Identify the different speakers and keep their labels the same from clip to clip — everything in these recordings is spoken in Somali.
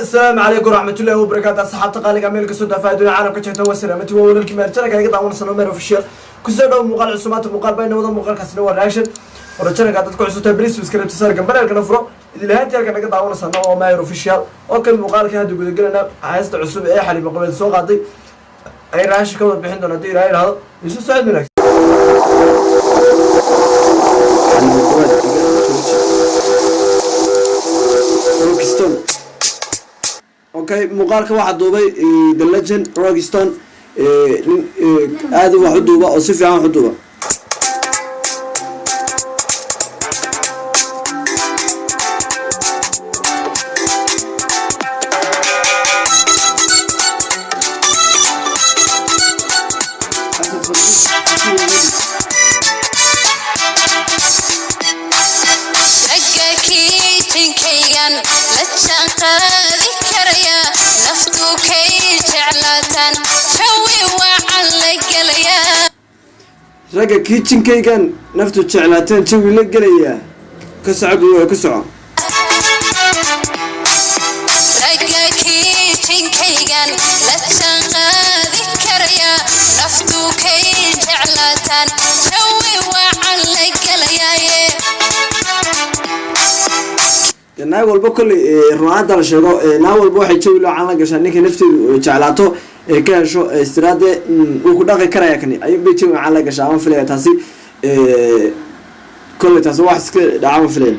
Speaker 1: Asalaamu calaykum waraxmatullahi wabarakaatu. Asxaabta qaaliga, meel kastoo daafaha dunia caalamka joogta, waa salaamati, waa walaalkii maarjanaka iga daawanaysan Meer Official. Kusoo dhow muuqaal cusub. Maanta muuqaal bayna wada, muuqaalkaasina waa reaction. Hore channelka dad ku cusubtahay, please subscribe saar, gambaleelkana furo. Idilahaantii halka naga daawanaysan waa Meer Official. Okay, muuqaalka hadda gudagelayna, heesta cusub ee Xaliimo Gobaad soo qaaday ay reaction ka wada bixin doona haddii Ilaahay idhaahdo. Isu socod wanaagsan.
Speaker 2: Xaliimo Gobaad, iga jooji, Rockstone. Okay, muuqaalka waxaa duubay the legend Rockstone, nin aad wax u duuba oo si fiican wax u duuba.
Speaker 3: Ragga kiijinkaygan la jaanqaadi karaya, naftu kay jeclaataan, jawi wacan la gelayaa.
Speaker 2: Ragga kiijinkaygan naftu jeclaateen, jawi la gelayaa. Ka soco buwa, ka soco.
Speaker 3: Ragga kiijinkaygan la jaanqaadi karaya, naftu kay jeclaataan, jawi wacan la gelayaaye.
Speaker 2: Dee naag walba kolley, runaanta la sheego, naag walba waxay jawi loocan la gashaa ninka nafteedu jeclaato ee ka hesho istiraade wuu ku dhaqi karaya. Kani ayun bay jawi wacan la gashaa ama filaya. Taasi kolley taasi wax iska dhaca ma filaya.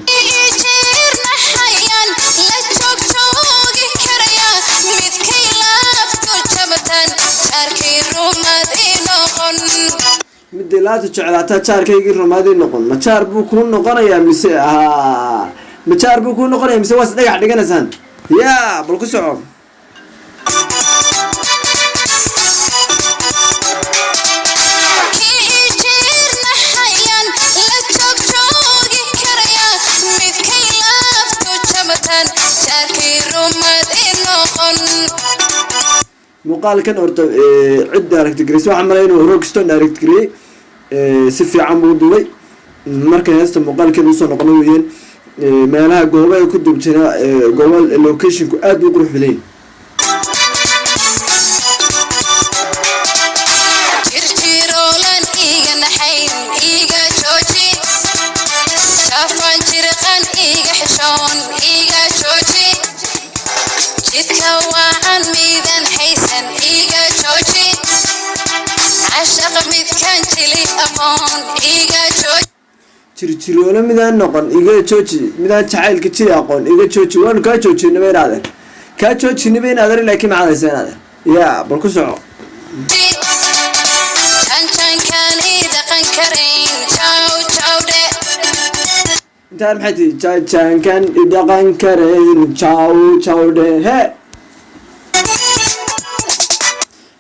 Speaker 3: Jirnaxayaan la joogjoogi karaya, midkay laabtu jabataan, jaarkay rumaad ii noqon.
Speaker 2: Midday laabta jeclaataa, jaarkaygii rumaadii noqon. Ma jaar buu kuu noqonayaa mise haa? Ma jaar buu kuu noqonaya mise waa is dhagax dhiganaysaan? Yaa, bal ku soco.
Speaker 3: Kii jirnaxayaan la joogjoogi karaya, midkay laabtu jabataan, jaarkay rumaad ii noqon.
Speaker 2: Muuqaalkan horta cid direct gareysay waxaan malay inuu Rockstone direct gareeyey. Si fiican buu u duubay. Markay heesta muuqaalkeeda usoo noqono weeyeen, meelaha gooba ay ku duubjina, gooba locationku aad buu u qurux badan yahay.
Speaker 3: Jirjiroolan iiga naxayn, iiga jooji. Jaafan jirqan iiga xishoon, iiga jooji. Jidka wacan miidan haysan, iiga jooji. Cashaq midkan jili aqoon, iiga jooji.
Speaker 2: Jirjiroolo midaan noqon, iga jooji. Midaan jacaylka jiri aqoon, iga jooji. Waanu kaa joojinaba inaadeer, kaa joojinaba inaadeer, laakiin maxaad haysaa inaadeer? Yaa, bal ku soco.
Speaker 3: Janjankaan ii dhaqan karayn, jaw jawdhe.
Speaker 2: Intaan maxay tihi? Jaajaankan idhaqan karayn, jaw jawdhe. He,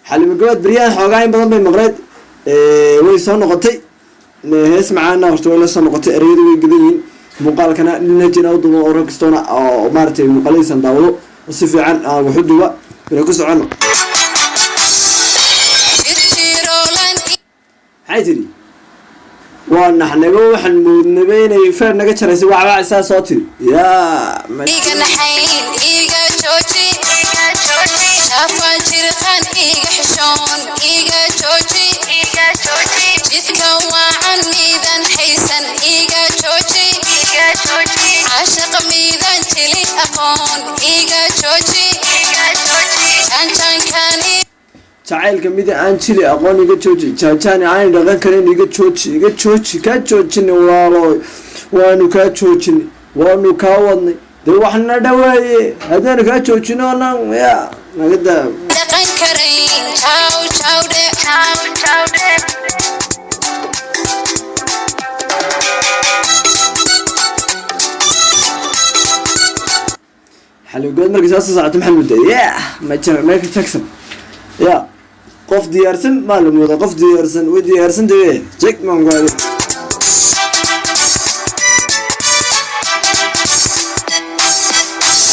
Speaker 2: Xalimo Gobaad beryahan xoogaa in badan bay maqleed, way soo noqotay. Hees macaana horta way la soo noqotay, ereyadu way gadan yihiin. Muuqaalkana nin legend u duuba oo Rockstone oo maaragtay muuqaaladiisan daawado oo si fiican aan wax u duuba. Bayna ku socono.
Speaker 3: Jirjiroolan
Speaker 2: Maxay tidhi? Waa naxnabo, waxaan moodnaba inay feer naga jaraysay. Waxbaa isaa soo tiri yaa
Speaker 3: iiga naxayn, iiga jooji. Jaafan jirqan iiga xishoon, iiga jooji. Jidka wacan miidan haysan, iiga jooji. Cashaq miidan jili aqoon, iiga jooji. Janjankaan
Speaker 2: Jacaylka mida aan jili aqoon, iga jooji. Jaajaan aan dhaqan karin, iga jooji, iga jooji. Kaa joojinay walaalo, waanu kaa joojinay, waanu kaa wadnay. Dee waxna dhaweeye haddaanu kaa joojino nan ya naga daa.
Speaker 3: Dhaqan karayn, jaw jawdhe.
Speaker 2: Xaligood markay soo socoto maxaa moodaa? Yeah, Michael Jackson. Ya, qof diyaarsan maa la moodaa, qof diyaarsan, way diyaarsan tabe. Jackman ku.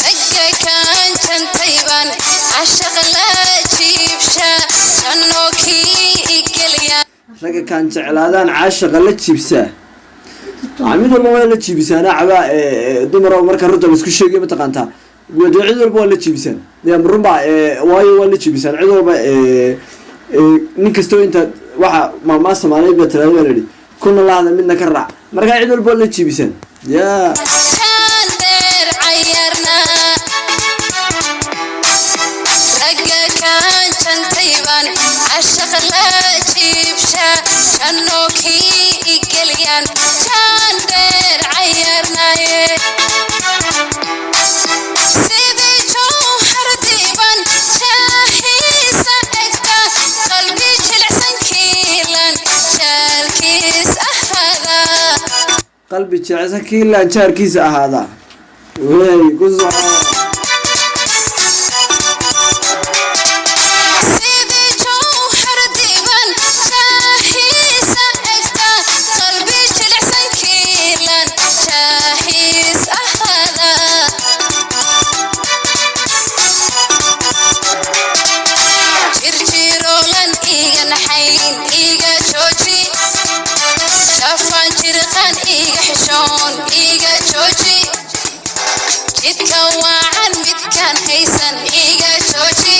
Speaker 3: Ragga kaan jantayban cashaq la jiibsha, jannoo kii igeliya.
Speaker 2: Ragga kaan jeclaadaan caashaqa la jiibsaa. Mid walba waa la jiibisaana cabaa dumar. Marka runta laisku sheegayo, mataqaantaa, Dee cid walba waa la jiibisaan ya runba, waayo waa la jiibisaan cid walba. Nin kastoo intaad waxa maalmaha Soomaaliyeed baa tiraada baa la yidhi, kuna lahda midna ka raac. Markaa cid walba waa la jiibisaan ya.
Speaker 3: Jaandeer cayarnaa, ragga kaan jantayban cashaq la jiibsha, jannoo kii igelyan jaandeer cayarnaaye. Sidii jawhar diiban jaahiisa egta, qalbi jilicsan kiilan jaalkiis ahaada.
Speaker 2: Qalbi jilicsan kiilaan jaarkiisa ahaada. Wey ku soco.
Speaker 3: Sidii jawhar diiban jaahiisa egta, qalbi jilicsan kiilan jaahiis ahaada. Jirjiroolan iga naxayn, iga jooji. Shafaan jirqan iga xishoon, iga jooji. Jidka waacan midkaan haysan, iga jooji.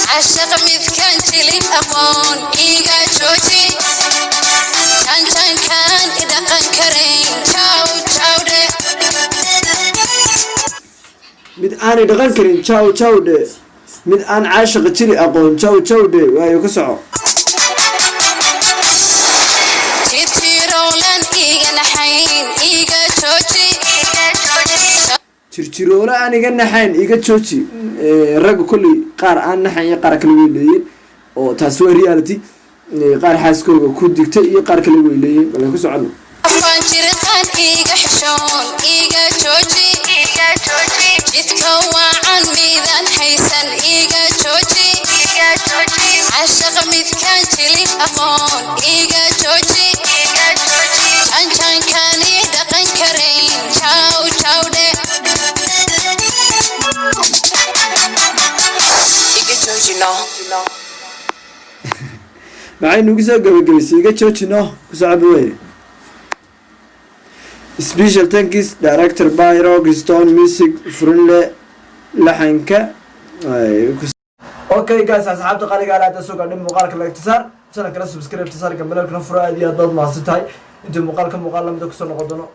Speaker 3: Cashaq midkaan jilin aqoon, iga jooji. Janjankaan idhaqan karayn, jaw jawdhe.
Speaker 2: Mid aanay dhaqan karin, jaw jaw dhe. Mid aan caashaqa jiri aqoon, jaw jaw dhe. Waayo, ku soco.
Speaker 3: Jirjiroolan iga naxayn, iga jooji.
Speaker 2: Jirjiroole aan iga naxayn, iga jooji. Ragga kolley qaar aan naxayn iyo qaar kale way leeyiin, oo taasi waa reality. Qaar xaaskooga ku digtay iyo qaar kale way leeyihin. Bal ku socono.
Speaker 3: Afaan jirqan iga xishoon, iga jooji. Jidka waacan midaan haysan, iga jooji. Cashaq midkaan jilin aqoon, iga jooji. Janjankaan ii dhaqan karayn, jaw jawdhe. Iga jooji no.
Speaker 2: Maxay nugu soo gabagabaysay? Iga joojino. Ku socoba wey. Special thanks director by Rock Stone Music Furunle laxanka.
Speaker 1: Okay guys, asxaabta qaaliga alaada soo gaadhay, muuqaalka like saar, channelkana subscribe saar, gambaleelkana furo. Aad iyo aad baad mahadsan tahay. Intii muuqaalka muuqaal lamida kusoo noqon doono.